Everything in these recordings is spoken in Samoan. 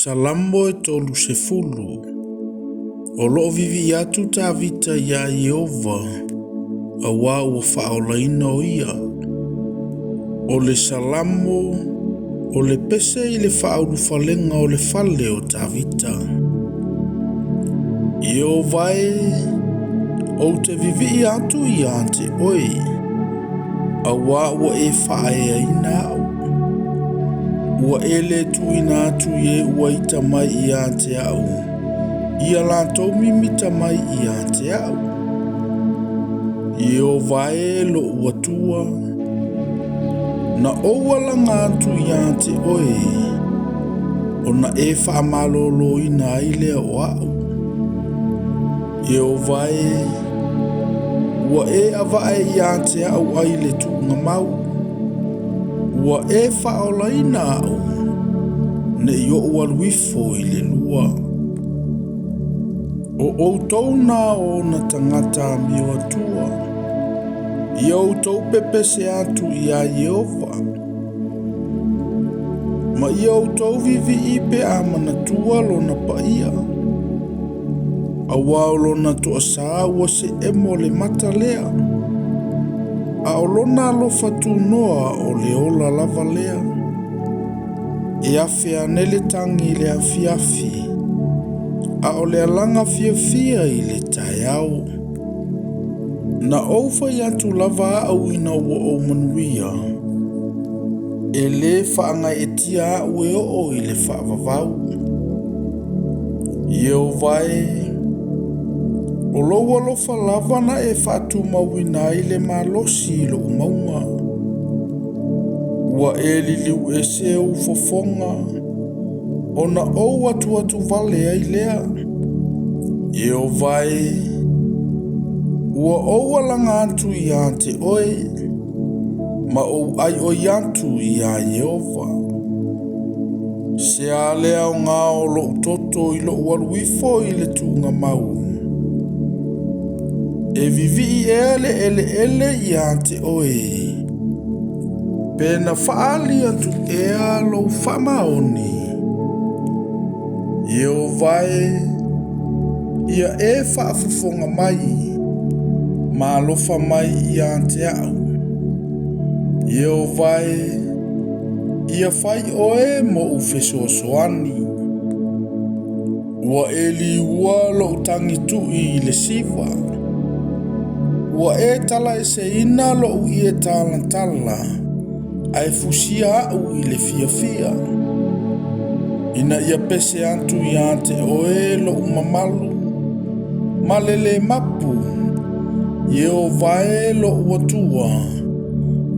Salamo e 30. O loo vivii atu Tavita iā Ieova, auā ua faaolaina o ia. O le Salamo, o le pese i le faaulufalega o le fale o Tavita. Ieova e, ou te vivii atu iā te oe, auā ua e faaeaina au. Ua e le tuuina atu i e ua ita mai ia te au, ia latou mimita mai ia te au. Ieova e lo'u Atua, na ou alaga atu iā te oe, ona e faamalōlōina ai lea o a'u. Ieova e, ua e avae iā te a'u ai le tuugamau, ua e faaolaina a'u, ne i ou alu ifo i le lua. O outou na o ona tagata amio atua, ia outou pepese atu iā Ieova. Ma ia outou vivii pe a manatua lona paia. Auā o lona toasā ua seemo le mata lea. A o lona alofa tunoa o le ola lava lea. E afe ane le tagi i le afiafi, a o le alaga fiafia i le taeao. Na ou fai atu lava au ina ua ou manuia, e lē faagaeetia au e oo i le faavavau. Ieova e, o lou alofa lava na e faatumauina ai le malosi i lou mauga. Ua e liliu ese ou fofoga, ona ou atuatu vale ai lea. Ieova e, ua ou alaga atu iā te oe, ma ou aioi atu iā Ieova. Se a le aoga o lou toto i lou alu ifo i le tuugamau. E vivii ea le eleele iā te oe, pe na faaali atu ea lou faamaoni. Ieova e, ia e faafofoga mai, ma alofa mai iā te a'u. Ieova e, ia fai oe mo'u fesoasoani. Ua e liua lou tagitu'i i le siva. Ua e talaeseina lo'u ie talatala, ae fusia a'u i le fiafia. Ina ia pese atu iā te oe lo'u mamalu, ma le lē mapu. Ieova e lo'u Atua,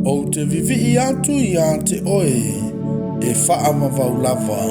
ou te vivii atu iā te oe, e faavavau lava.